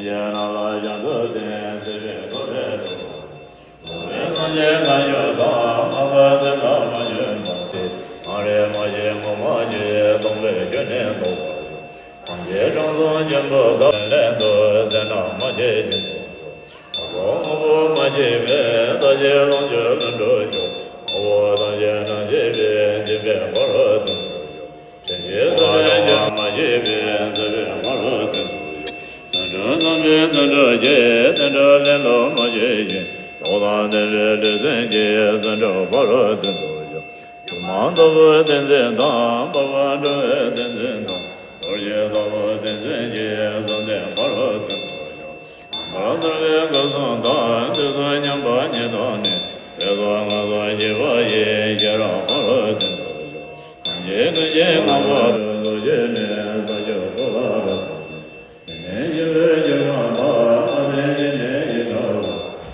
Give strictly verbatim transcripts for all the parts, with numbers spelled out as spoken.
ཡན་ན་ལ་ཡང་དུ་བསྟན་ཚེ་བའི་ཐོ་རེ་ཐོ། ཐོ་རེ་སངས་རྒྱས་བཀའ་བརྒྱུད་དང་། མ་འགགས་དེ་ལ་མ་བརྒྱུད་པ་སྟེ། མ་རིག་མ་སྐྱེས་ངོ་མ་སྐྱེས། སྟོང་པའི་ཆོས་ནི་རྟོགས་པར་བྱ། སངས་རྒྱས་དྲང་སྲོང་ཆེན་པོ་དག་ལས་འདུལ། སེར་སྣ་མ་སྐྱེས་ཆེན་པོ་མཆོག་དང་པོ་དངོས་པོ་མ་སྐྱེས་པའི། ས་གཞི་ལོངས་སྤྱོད་ལྷུན་གྲུབ་མཆོག་དང་པོ་དང་ཞེས་སྣང་བྱེད་པའི། སྦྱིན་པའི་འཁོར་ལོ་བཙུན་དུ་གྱུར། དྲིན་ཅན་བསམ་ཡས་ཀྱི་མ་སྐྱེས་པའི། ས་བོན་འཁོར་ལོ་བཙུན་དུ་གྱུར། བརྩོན་འགྲུས་རྣམ་པའི་བརྩོན་འགྲུས་ཀྱིས། བསྟན་གྲུབ་ལེན་ལུགས་མ་སྐྱེས་ཤིང་། རྟོགས་དང་ལྡན་པའི་ལུས་སེམས་ཀྱིས། བརྩོན་འགྲུས་འཁོར་ལོ་བཙུན་དུ་གྱུར། སྒྱུ་མ་ལྟ་བུ་ཏིང་འཛིན་དང་། འཕགས་པ་འགྲོ་བའི་ཏིང་འཛིན་དང་། རྡོ་རྗེ་ལྟ་བུ་ཏིང་འཛིན་གྱིས། བསམ་གཏན་འཁོར་ལོ་བཙུན་དུ་གྱུར། ངང་པར་རྫོགས་པའི་སྐུ་གསུང་ཐུགས། དུས་གསུམ་མཉམ་པ་ཉིད་དུ་གནས། འོད་སྲུང་ངང་སུ་གཤེགས་པ་ཡི། ཤེས་རབ་འཁོར་ལོ་བཙུན་དུ་གྱུར། སངས་རྒྱས་ཀུན་གྱི་ངང་པ་རྫོགས་བྱེད་ནས། ས་བཅུ་པོ་ཏ་ར་ཏ་ནས་ཡེ་ཤེས་པའི་སྒྱུ་མ་དག་ལྔ་ལྡན་ཉི་མའི་ཡི་དྭགས་ལ། འོད་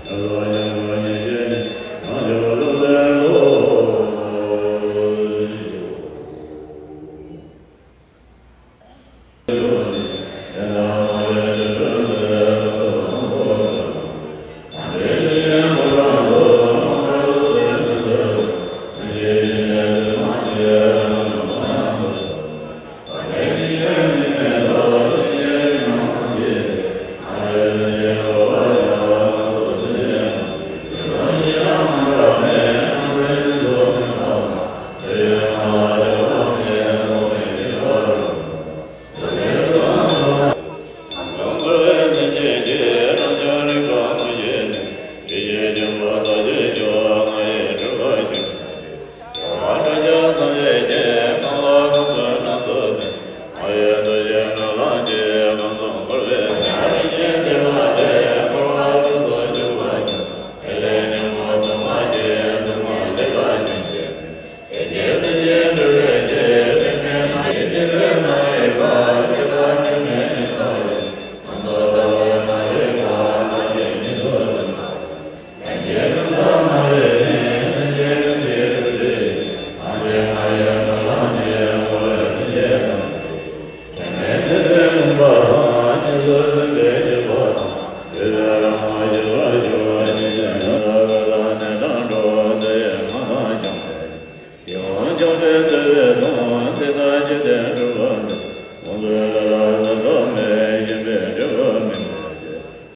སྲུང་སྙིང་པོ་ཉི་ཤུ་ནས། བྱང་ཆུབ་ཏུ་སེམས་བསྐྱེད་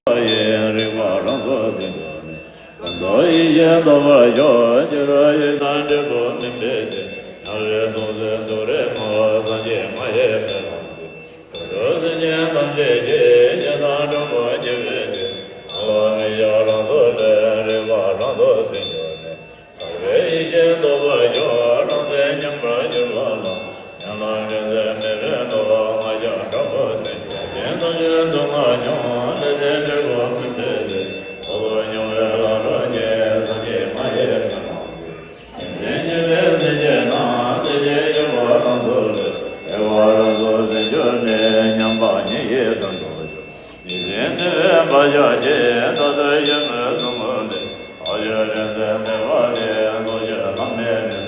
དོ། ཡིན་རིག་པ་རང་སོ་ཟིན་པ་ནི། ཀུན་རྫོབ་ཡེ་ཤེས་རྟོགས་པར་ཤོག་ཕྱི་རོལ་ཡུལ་དང་འབྲས་བུ་སྨིན་པའི་ཕྱིར། རྣམ་རིག་སྟོང་གསལ་རྡོ་རིང་ངོ་། སངས་རྒྱས་མ་ཡེངས་མེ་ལོང་གི། འགྲོ་སེམས་ཅན་ཐམས་ཅད་ཀྱི། སྐྱེ་དང་འཁྲུལ་པ་སྐྱེ་བའི་ཕྱིར། སྣང་བ་མི་བཞག་རང་སོ་ལས། རིག་པ་རང་སོ་ཟིན་གྱུར་ནས། རྩ་བའི་ཡེ་ཤེས་རྟོགས་པར་ཤོག་རང་སེམས་མཉམ་པར་གྱུར་པ་ལ། ཉམས་ལེན་རིང་བསྲེལ་མེད་པའི་མནོ་བ། ལྔ་བརྒྱ་དྲག་པོ་ཟིན་གྱུར་ཅིང་། ཐམས་ཅད་སྡུག་བསྔལ་མྱོང་། ལས་དེ་འབྲས་བུ་སྨིན་པའི་ཕྱིར། ལོག་རྟོག་མྱོང་བའི་ལམ་རང་གིས། སངས་རྒྱས་མ་ཡེངས་མེ་ལོང་གི། ཉིན་མཚན་ཉི་མའི་ཟིལ་གྱིས་གནོན། དེ་ཕྱིར་གཡེངས་པ་རང་སོ་ལས། ཡལ་བ་རང་སོ་ཟིན་གྱུར་ནས། མཉམ་པ་ཉིད་ཀྱི་དོན་རྟོགས་ཤོག་ཡིད་བཞིན་དེ་བས་བག་ཆགས་ཀྱིས། ད་ལྟ་ཡོད་མེད་གཟུང་འོང་ལས། བག་ཆགས་རིང་བསྲེལ་མེད་པ་ལས། རྟོག་ཞིག་ལམ་མེད་མིན་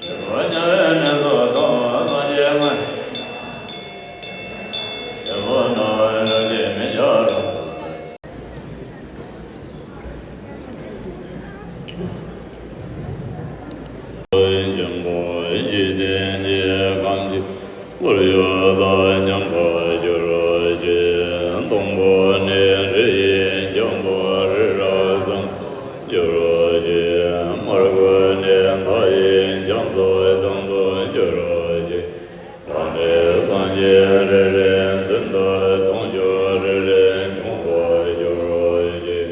འགྲོ་ཞིང་། འབྲས་བུ་དམྱལ་བའི་གནས་སུ་ལྟུང་། སངས་རྒྱས་ང་ཡི་ཉམས་ལེན་ཡིན། འབྲས་བུ་སྣང་བའི་རང་བཞིན་མི་འཆར་རོ། ཆེན་པོ་འཇིག་རྟེན་གྱི་ཁམས་ཀྱི་ཁོར་ཡུག་དང་མཉམ་པར་གྱུར་ཅིག་སྡོང་པོ་ནི་རི་ཡི་འཇམ་པོ་རི་རབ་ཙམ་གྱུར་ཅིག་མར་ཁུ་ནི་མཐའ་ཡི་རྒྱ་མཚོ་ཙམ་དུ་གྱུར་ཅིག་བྱམས་པའི་སངས་རྒྱས་རེ་རེའི་མདུན་དུ། ལྟུང་བཅུག་རེ་རེ་འབྱུང་བར་གྱུར་ཅིག་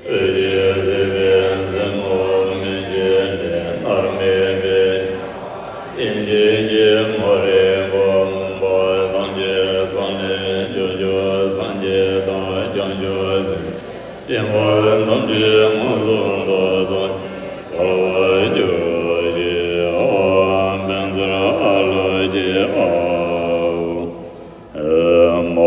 འོད་ཀྱི་སྲིད་པའི་མཛེས་མོ་མི་མཇེད་ནས། མནར་མེད་པའི་ཡེ་ཤེས་ཀྱི་མོ་རེ་བ། མུན་པ་ཐམས་ཅད་སངས་ལས་བྱང་ཆུབ་སངས་རྒྱས་དང་། བྱང་ཆུབ་སེམས་དཔའི་ཡན་ལག་རྣམ་འདྲེས་མངོན་སུམ་དུ་སངས་རྒྱས་འགྲུབ་པར་གྱུར་ཅིག་ཨོཾ་བཛྲ་ཨཱ་ལོ་ཀྱེ་ཨཱཿཧཱུྃ། ཨེ་མ་ཧོ།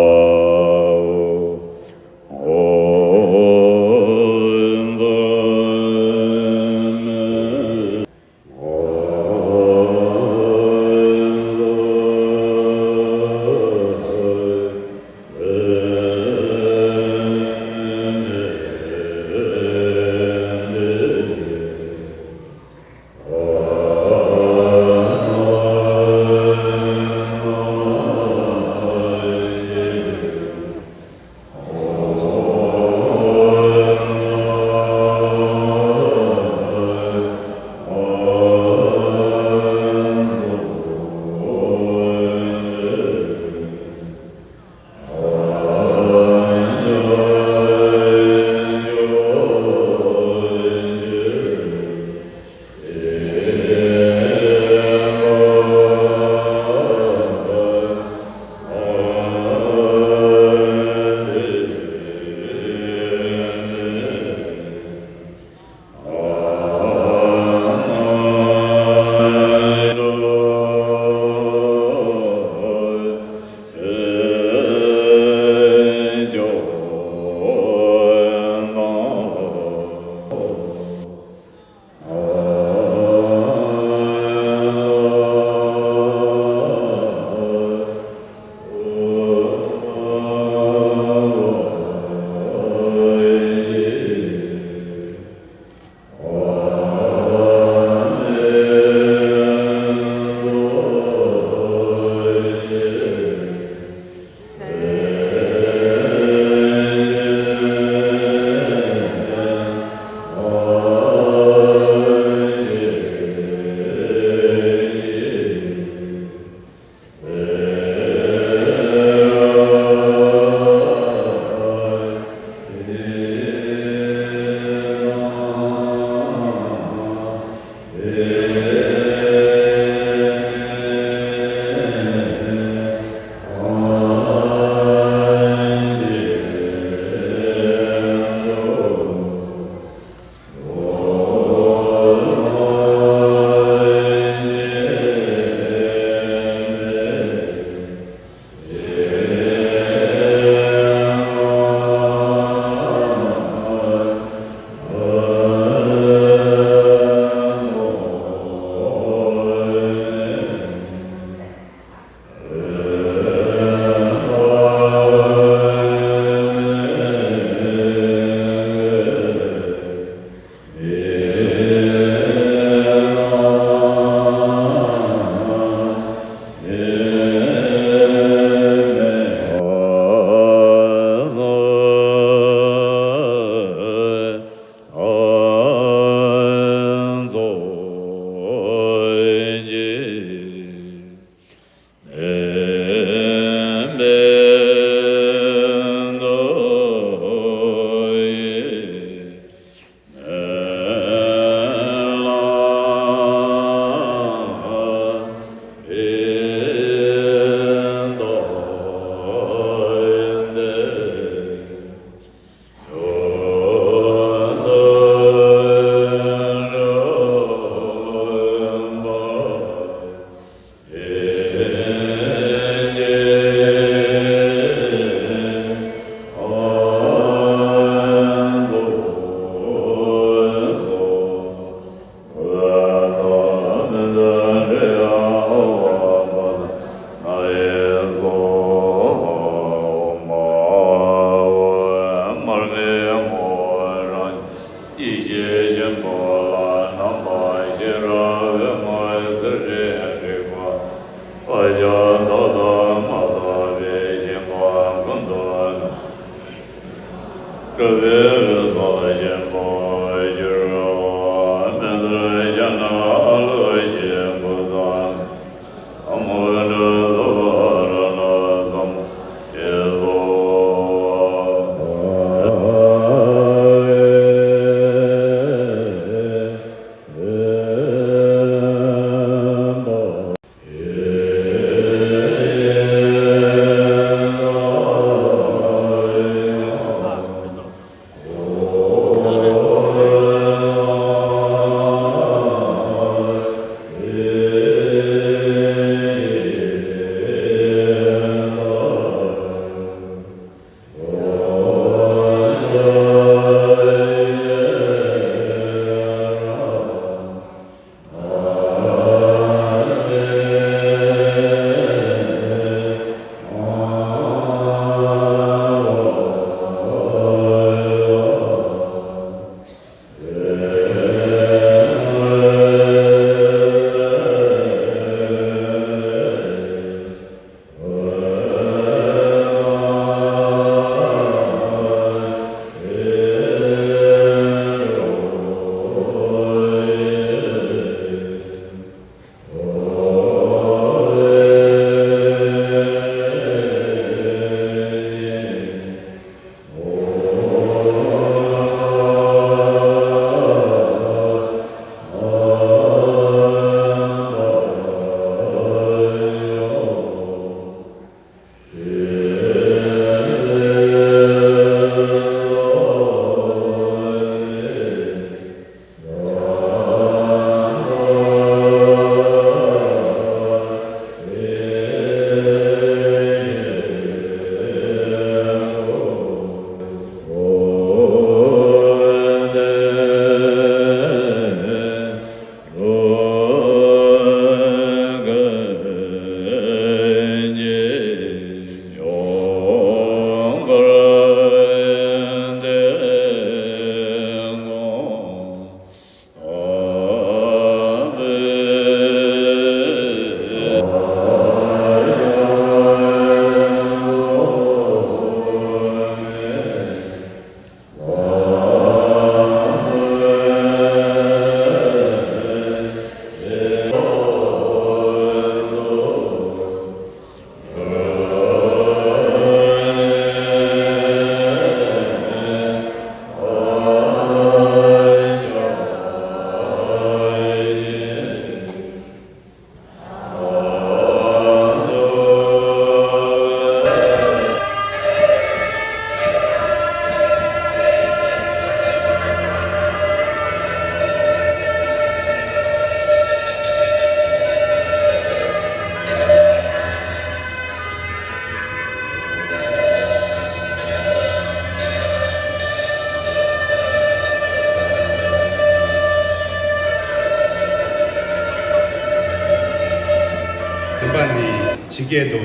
བདུན་པ་ནི་ཇི་སྐད་དུ།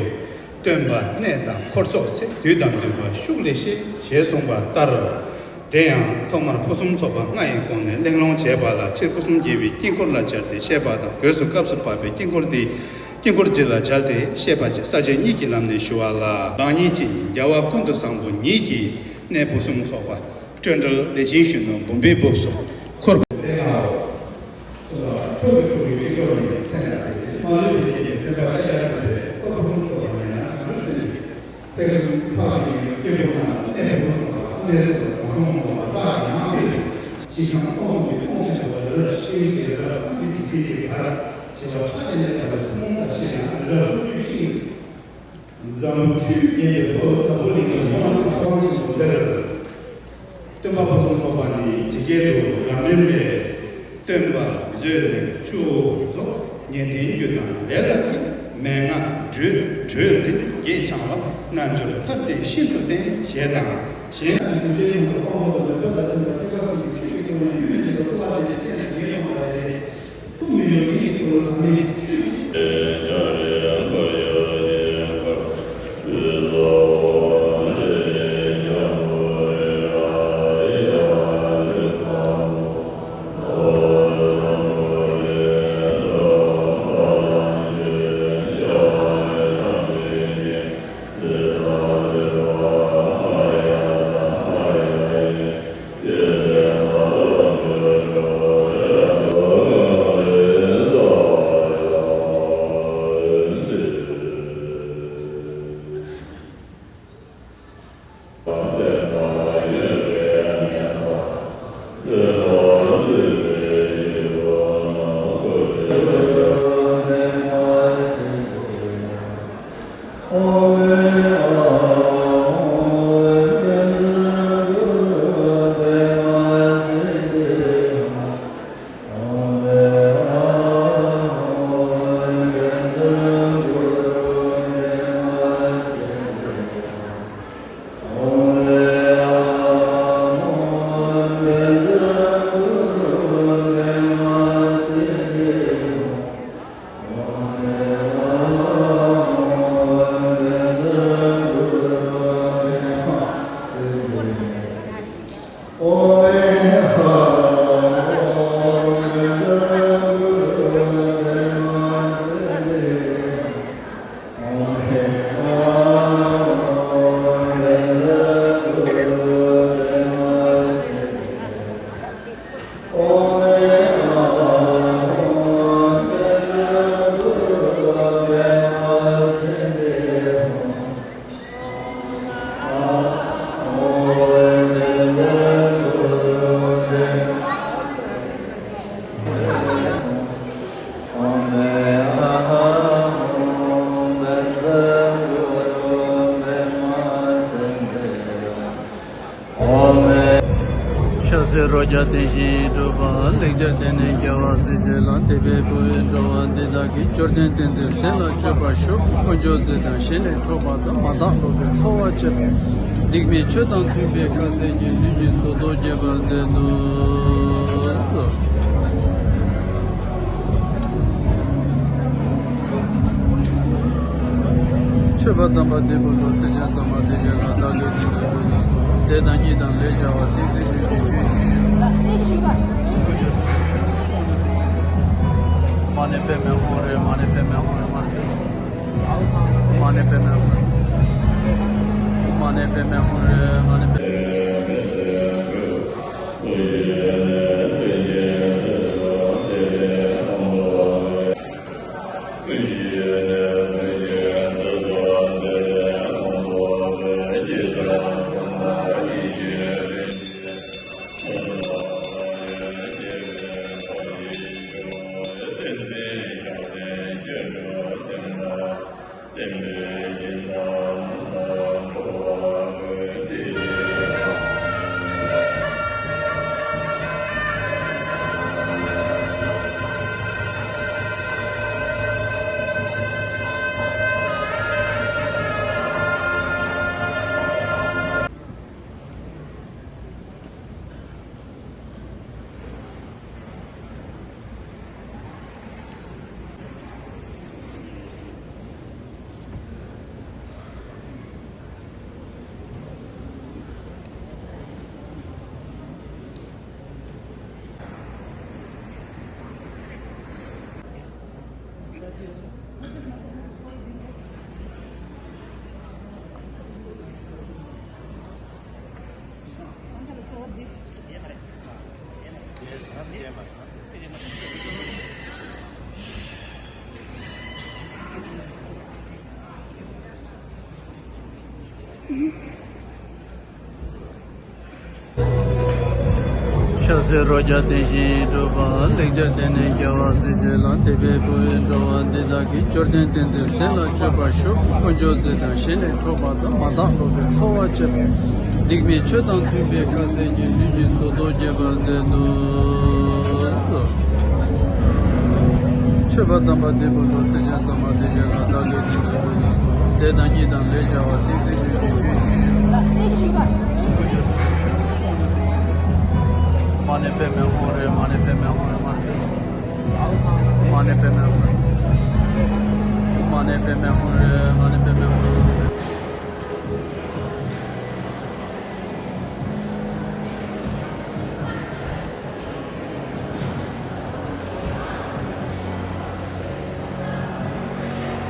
སྟོན་པ་གནས་དང་འཁོར་ཚོགས་ཚེ། དུས་དང་འདུན་པ་ཤུགས་ལས་ཤེས། ཞེས་གསུངས་པ་ལྟར། དེ་ཡང་ཐོག་མར་ཕུན་སུམ་ཚོགས་པ་ལྔ་ཡི་སྒོ་ནས་གླེང་སློང་བྱས་པ་ལ། ཕྱིར་སྐུ་གསུམ་རྒྱལ་བའི་དཀྱིལ་འཁོར་ལ་སྦྱར་ཏེ་བཤད་པ་དང་། སྒོས་སུ་སྐབས་སུ་བབས་པའི་དཀྱིལ་འཁོར་འདི། དཀྱིལ་འཁོར་འདི་ལ་སྦྱར་ཏེ་བཤད་པ་བཅས་ས་བཅད་གཉིས་ཀྱི་ལམ་ནས་ཞུ་བ་ལ། གང་ཉིད་ཅིག་རྒྱལ་བ་ཀུན་ཏུ་བཟང་པོ་ཉིད་ཀྱི་གནས་ཕུན་སུམ་ཚོགས་པ། སྤྲོས་བྲལ་བདེ་ཆེན་གཞོན་ནུ་འབུམ་པའི་སྦུབས་སུ་འཁོར། ཕྱོགས་ཀྱི་ཕྲུ་གུའི་དཀྱིལ་འཁོར་ནི་མཚན་ལ་རེག་ཅིང་། མ་ལུས་པའི་རྒྱལ་པོའི་སྤེན་པ་ཤཱཀྱ་ཐུབ་པའི་བཀའ་ཕུན་སུམ་ཚོགས་པ་ཉིད་ནས་བྱང་ཆུབ་སེམས་ཀྱི་སྟེགས་གསུམ་འཕགས་པའི་དཀྱིལ་འཁོར་ན་གནས་ཕུན་སུམ་ཚོགས་པ་གནས་སུ་གང་སོང་མ་དག་ཡང་དེ་ཞེས་ཤིང་སྟོང་གསུམ་གྱི་སྟོང་ཆེན་པོ་ལ་རབ་ཤེས་ཤེས་རབ་སངས་རྒྱས་ཀྱི་ཐེག་པའི་བར་ཞེས་པ་ཕྲ་ཞིང་ལས་དག་པའི་ཐུན་མོང་དང་ཤེས་ཡང་རབ་ཀུན་གྱི་ཤེས། འཛམ་བུ་ཆུ་ཡི་གནས་པའི་ལྷོ་ནུབ་དྭགས་པོ་གླིང་གི་ཡུལ་དབང་ཕྱུག་པོ་འདིར། སྟོན་པ་ཕུན་སུམ་ཚོགས་པ་ནི་ཇི་སྐད་དུ། ལམ་རིམ་ལས། སྟོན་པ་མཛོད་འདིར་ཆུ་བོ་རྫོགས། ཉན་ཐོས་རྒྱུད་དང་ལས་ལ་མཁས། མན་ངག་གྲོས་གྲོས་འཛིན་རྒྱས་འཆང་བ། རྣལ་འབྱོར་མཐར་བསྟན་ཤིན་ཏུ་བརྟན། ཞེས་དང་། གཞན། ཕྱག་འཚལ་རོ་བརྒྱ་བརྟན་ཅིང་སྒྲུབ་པ། ལེགས་སྦྱར་སྟེང་ནས་རྒྱལ་བ་སྲས་བཅས་ལ། དད་པས་ཕུལ་བའི་འགྲོ་བ་འདི་དག་གིས། བཅོམ་ལྡན་བསྟན་འཛིན་ཟས་ལ་སྤྱོད་པར་ཤོག། དཀོན་མཆོག་གསེར་དང་ཞལ་ལས་འཕྲོག་པ་དང་། མ་དག་ལོག་པའི་ཚོགས་པ་བཅས་པ། སྡིག་པའི་ཆོས་དང་མཐུན་པའི་ཁ་ཟས་ཀྱིས། ལུས་ཀྱི་ཚོགས་རྫོགས་བགྱིད་པར་མཛད་དུ་གསོལ། མཆོད་པ་དམ་པ་འདི་ཕུལ་དུ། སེམས་ཅན་ཚང་མ་བདེ་འགྱུར་ལ། བདག་གི་དོན་དུ་ཕུལ་དུ་གསོལ། ཟས་དང་གཉིས་དང་ལེགས་སྦྱར་བ། བསྟན་འཛིན་ཀུན་གྱི་རྒྱུད་ཀྱི་ཡོན། མ་ཎི་པདྨེ་ཧཱུྃ་རེ། མ་ཎི་པདྨེ་ཧཱུྃ་རེ། མ་ཎི་པདྨེ་ཧཱུྃ་རེ། མ་ཎི་པདྨེ་ཧཱུྃ་རེ། མ་ཎི་པདྨེ་ཧཱུྃ་རེ། མ་ཎི་པདྨེ། ཕྱག་འཚལ་རོ་བརྒྱ་བརྟན་ཅིང་སྒྲུབ་པ། ལེགས་སྦྱར་སྟེང་ནས་རྒྱལ་བ་སྲས་བཅས་ལ། དད་པས་ཕུལ་བའི་འགྲོ་བ་འདི་དག་གིས། བཅོམ་ལྡན་བསྟན་འཛིན་ཟས་ལ་སྤྱོད་པར་ཤོག། དཀོན་མཆོག་གསེར་དང་ཞལ་ལས་འཕྲོག་པ་དང་། མ་དག་ལོག་པའི་ཚོགས་པ་བཅས་པ། སྡིག་པའི་ཆོས་དང་མཐུན་པའི་ཁ་ཟས་ཀྱིས། ལུས་ཀྱི་ཚོགས་རྫོགས་བགྱིད་པར་མཛད་དུ་གསོལ། མཆོད་པ་དམ་པ་འདི་ཕུལ་དུ། སེམས་ཅན་ཚང་མ་བདེ་འགྱུར་ལ། བདག་གི་དོན་དུ་ཕུལ་དུ་གསོལ། ཟས་དང་གཉིས་དང་ལེགས་སྦྱར་བ། བསྟན་འཛིན་ཀུན་གྱི་རྒྱུད་ཀྱི་ཡོན། མ་ཎི་པདྨེ་ཧཱུྃ་རེ། མ་ཎི་པདྨེ་ཧཱུྃ་རེ། མ་ཎི་པདྨེ་ཧཱུྃ་རེ། མ་ཎི་པདྨེ་ཧཱུྃ་རེ། མ་ཎི་པདྨེ་ཧཱུྃ་རེ།